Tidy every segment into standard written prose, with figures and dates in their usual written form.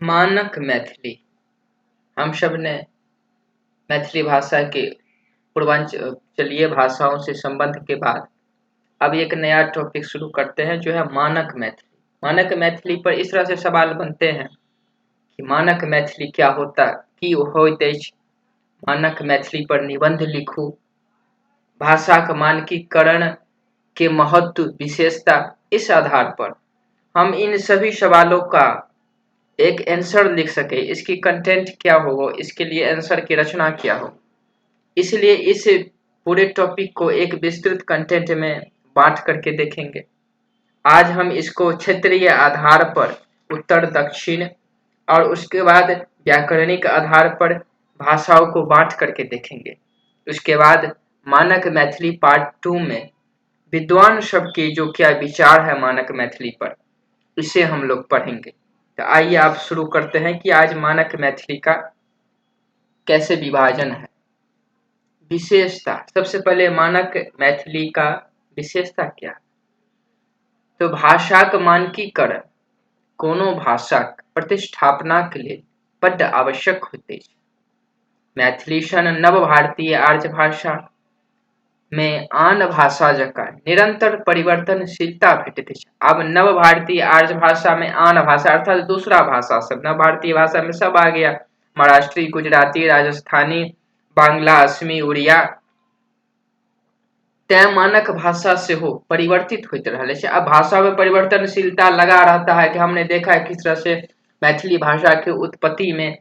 मानक मैथिली। हम सब ने मैथिली भाषा के पूर्वांचलीय भाषाओं से संबंध के बाद अब एक नया टॉपिक शुरू करते हैं जो है मानक मैथिली। मानक मैथिली पर इस तरह से सवाल बनते हैं कि मानक मैथिली क्या होता की होइत अछि, मानक मैथिली पर निबंध लिखू, भाषाक मानकीकरण के महत्व विशेषता। इस आधार पर हम इन सभी सवालों का एक आंसर लिख सके, इसकी कंटेंट क्या हो, इसके लिए आंसर की रचना क्या हो। इसलिए इस पूरे टॉपिक को एक विस्तृत कंटेंट में बांट करके देखेंगे। आज हम इसको क्षेत्रीय आधार पर उत्तर दक्षिण और उसके बाद व्याकरणिक आधार पर भाषाओं को बांट करके देखेंगे। उसके बाद मानक मैथिली पार्ट 2 में विद्वान सबके जो क्या विचार है मानक मैथिली पर, इसे हम लोग पढ़ेंगे। तो आइए आप शुरू करते हैं कि आज मानक मैथिली का कैसे विभाजन है, विशेषता। सबसे पहले मानक मैथिली का विशेषता क्या, तो भाषाक मानकीकरण कोनो भाषाक प्रतिष्ठापनाक लेल बड्ड आवश्यक होइत अछि। मैथिली सन नव भारतीय आर्य भाषा में आन भाषा जकाँ निरंतर परिवर्तनशीलता भेटैत अछि। अब नव भारतीय आर्य भाषा में आन भाषा अर्थात दूसरा भाषा सब, नव भारतीय भाषा में सब आ गया, महाराष्ट्री, गुजराती, राजस्थानी, बांग्ला, असमी, उड़िया। तैं मानक भाषा सेहो परिवर्तित होइत रहल अछि। अब भाषा में परिवर्तनशीलता लगा रहता है कि हमने देखा है किस तरह से मैथिली भाषा के उत्पत्ति में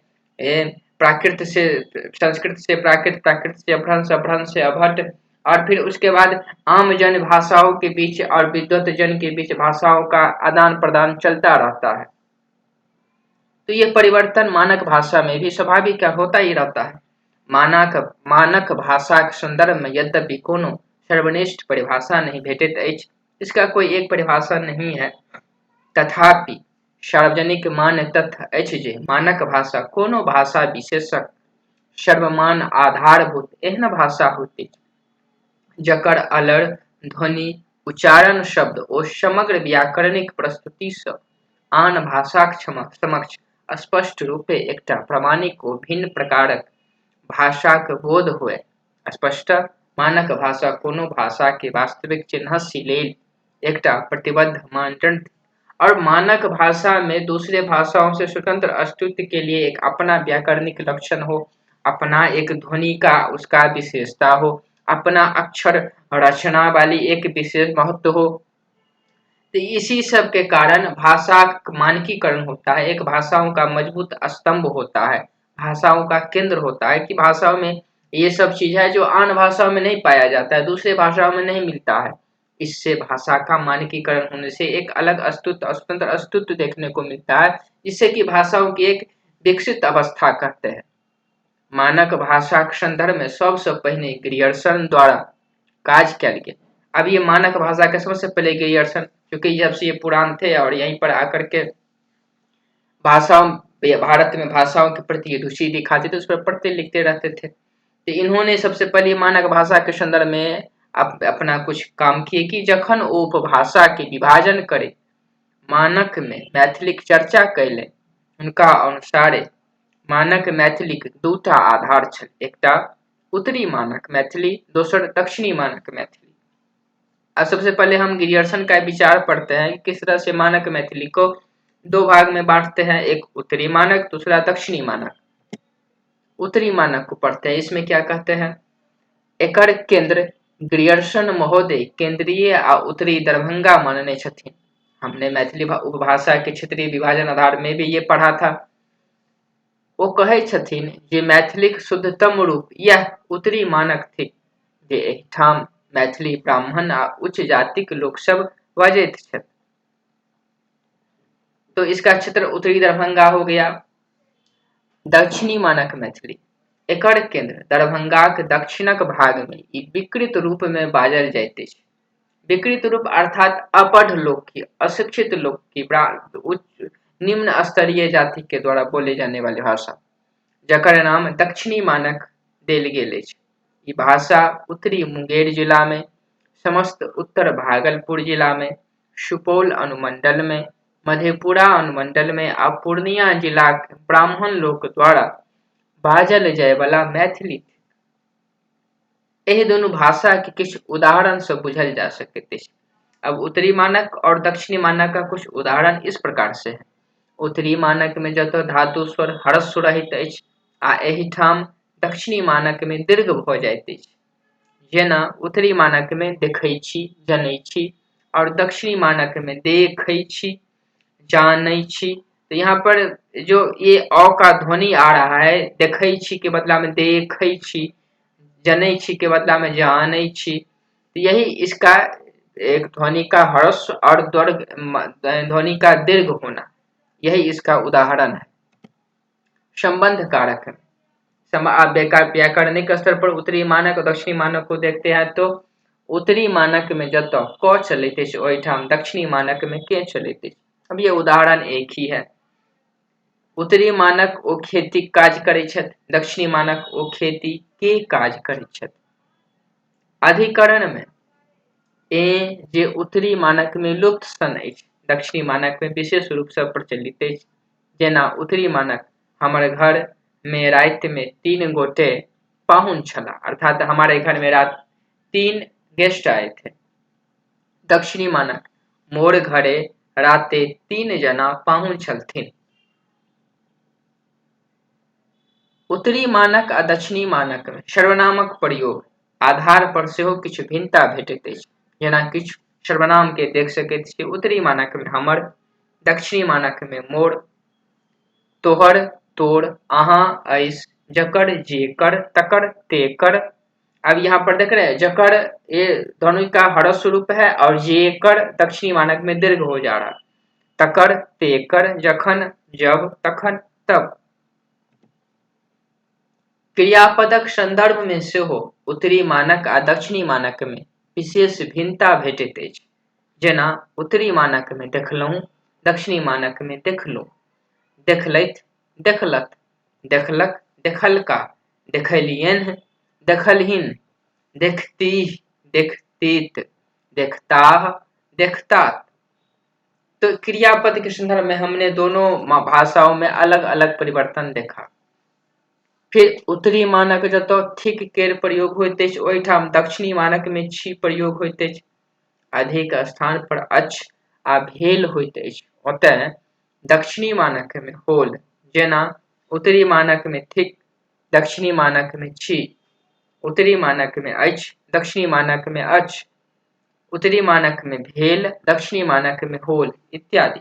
प्राकृत से संस्कृत से प्राकृत, प्राकृत से अपभ्रंश, अपभ्रंश से अवहट्ठ, और फिर उसके बाद आम जन भाषाओं के बीच और विद्वत जन के बीच भाषाओं का आदान प्रदान चलता रहता है। तो ये परिवर्तन मानक भाषा में भी स्वाभाविक होता ही रहता है। मानक भाषा के संदर्भ में यद्यपि कोनो सर्वनिष्ठ परिभाषा नहीं भेटैत अछि, इसका कोई एक परिभाषा नहीं है, तथापि सार्वजनिक मान्य तथ्य अछि जे मानक भाषा कोनो भाषा विशेषक सर्वमान आधारभूत एहन भाषा होइत अछि जकर अलर, ध्वनि, उच्चारण, शब्द ओ समग्र व्याकरणिक प्रस्तुति सँ आन भाषाक समक्ष स्पष्ट रूपे एकटा प्रमाणिक ओ भिन्न प्रकारक भाषाक बोध होए। स्पष्टतः मानक भाषा कोनो भाषा के वास्तविक चिन्हस्य लेल एकटा प्रतिबद्ध मानदंड और मानक भाषा में दूसरे भाषाओं से स्वतंत्र अस्तित्व के लिए एक अपना व्याकरणिक लक्षण हो, अपना एक ध्वनि का उसका विशेषता हो, अपना अक्षर रचना वाली एक विशेष महत्व हो। तो इसी सब के कारण भाषा मानकीकरण होता है। एक भाषाओं का मजबूत स्तंभ होता है, भाषाओं का केंद्र होता है कि भाषाओं में ये सब चीज है जो आन भाषाओं में नहीं पाया जाता है, दूसरे भाषाओं में नहीं मिलता है। इससे भाषा का मानकीकरण होने से एक अलग अस्तित्व, स्वतंत्र अस्तित्व देखने को मिलता है, जिससे कि भाषाओं की एक विकसित अवस्था कहते हैं। मानक भाषा के संदर्भ में सबसे पहले ग्रियर्सन द्वारा काज कयल गेल। अब ये मानक भाषा के सबसे पहले ग्रियर्सन, क्योंकि जब से ये पुरान थे और यहीं पर आकर के भाषाओं, भारत में भाषाओं के प्रति रुचि दिखाते थे, उस पर पढ़ते लिखते रहते थे। तो इन्होंने सबसे पहले मानक भाषा के संदर्भ में अपना कुछ काम किए कि जखन ओ उपभाषा के विभाजन करे मानक में मैथिलीक चर्चा कैले, उनका अनुसारे मानक मैथिलीक दूटा आधार छल, एकटा उत्तरी मानक मैथिली, दोसर दक्षिणी मानक मैथिली। अब सबसे पहले हम ग्रियर्सन का विचार पढ़ते हैं किस तरह से मानक मैथिली को दो भाग में बांटते हैं, एक उत्तरी मानक, दूसरा दक्षिणी मानक। उत्तरी मानक को पढ़ते हैं, इसमें क्या कहते हैं, एकर केंद्र ग्रियर्सन महोदय केंद्रीय आ उत्तरी दरभंगा मानने छथिन। हमने मैथिली उपभाषा के क्षेत्रीय विभाजन आधार में भी ये पढ़ा था। ओ कहै छथिन जे मैथिलीक शुद्धतम रूप यह उत्तरी मानक थिक, जे एहिठाम मैथिली ब्राह्मण आ उच्च जातिक लोक सब बजैत छथि। तो इसका क्षेत्र उत्तरी दरभंगा हो गया। दक्षिणी मानक मैथिली, एकर केंद्र दरभंगाक दक्षिणक भाग में ई विकृत रूप में बाजल जाइत अछि। विकृत रूप अर्थात अपढ़ लोक की, अशिक्षित लोक की, उच्च निम्न स्तरीय जाति के द्वारा बोले जाने वाली भाषा, जकर नाम दक्षिणी मानक देल गेल अछि। ई भाषा उत्तरी मुंगेर जिला में, समस्त उत्तर भागलपुर जिला में, सुपौल अनुमंडल में, मधेपुरा अनुमंडल में आ पूर्णिया जिलाक ब्राह्मण लोक द्वारा बाजल जायवला मैथिली। एहि दुनू भाषा के किछु उदाहरण से बुझल जा सकैत अछि। अब उत्तरी मानक और दक्षिणी मानक का कुछ उदाहरण इस प्रकार से है। उत्तरी मानक में जतऽ धातु स्वर ह्रस्व रहैत अछि आ एहिठाम दक्षिणी मानक में दीर्घ भऽ जाइत अछि। जेना उत्तरी मानक में देखै छी, जनै छी और दक्षिणी मानक में देखै छी, जानै छी। तो यहाँ पर जो ये अ का ध्वनि आ रहा है, देखै छी के बदला में देखै छी, जनै छी के बदला में जानै छी, तो यही इसका एक ध्वनि का ह्रस्व और ध्वनि का दीर्घ होना, यही इसका उदाहरण है। संबंध कारक है। व्याकरणिक स्तर पर उत्तरी मानक और दक्षिणी मानक को देखते हैं तो उत्तरी मानक में जतऽ क चलैत अछि ओहिठाम दक्षिणी मानक में के चलैत अछि। अब ये उदाहरण एक ही है। उत्तरी मानक ओ खेती काज करै छथि, दक्षिणी मानक ओ खेती के काज करै छथि। अधिकरण में ए जे उत्तरी मानक में लुप्त सन अछि, दक्षिणी मानक में विशेष रूप से प्रचलित अछि। जेना उत्तरी मानक हमर घर में राति में 3 गोटे पाहुन छलाह, अर्थात हमारे घर में रात 3 गेस्ट आए थे। दक्षिणी मानक मोर घरे राते 3 जना पाहुन छलथिन। उत्तरी मानक आ दक्षिणी मानक में सर्वनामक प्रयोग आधार पर सेहो किछु भिन्नता भेटैत अछि। जेना किछु सर्वनाम के देख सकैत छी, उत्तरी मानक में हमर, दक्षिणी मानक में मोर, तोहर, तोर, अहाँ, ऐस, जकर, जेकर, तकर, तेकर। अब यहाँ पर देख रहे हैं जकर ये ध्वनि का ह्रस्व रूप है और जेकर दक्षिणी मानक में दीर्घ हो जा रहा है। तकर, तेकर, जखन, जब, तखन, तब। क्रियापदक संदर्भ में सेहो उत्तरी मानक आ दक्षिणी मानक में विशेष भिन्नता भेटैत अछि। जेना उत्तरी मानक में देखलहुँ, दक्षिणी मानक में देखलहुँ, देखलथि, देखलत, देखलक, देखलका, देखलियन्ह, देखलहिन, देखतीह, देखतीत, देखताह, देखतात। तो क्रियापद के संदर्भ में हमने दोनों भाषाओं में अलग अलग परिवर्तन देखा। फिर उत्तरी मानक जतऽ थिक केर प्रयोग होइत अछि ओहिठाम दक्षिणी मानक में छी प्रयोग होइत अछि। अधिक स्थान पर अछि आ भेल होइत अछि, ओतय दक्षिणी मानक में होल। जेना उत्तरी मानक में थिक, दक्षिणी मानक में छी, उत्तरी मानक में अछि, दक्षिणी मानक में अछि, उत्तरी मानक में भेल, दक्षिणी मानक में होल इत्यादि।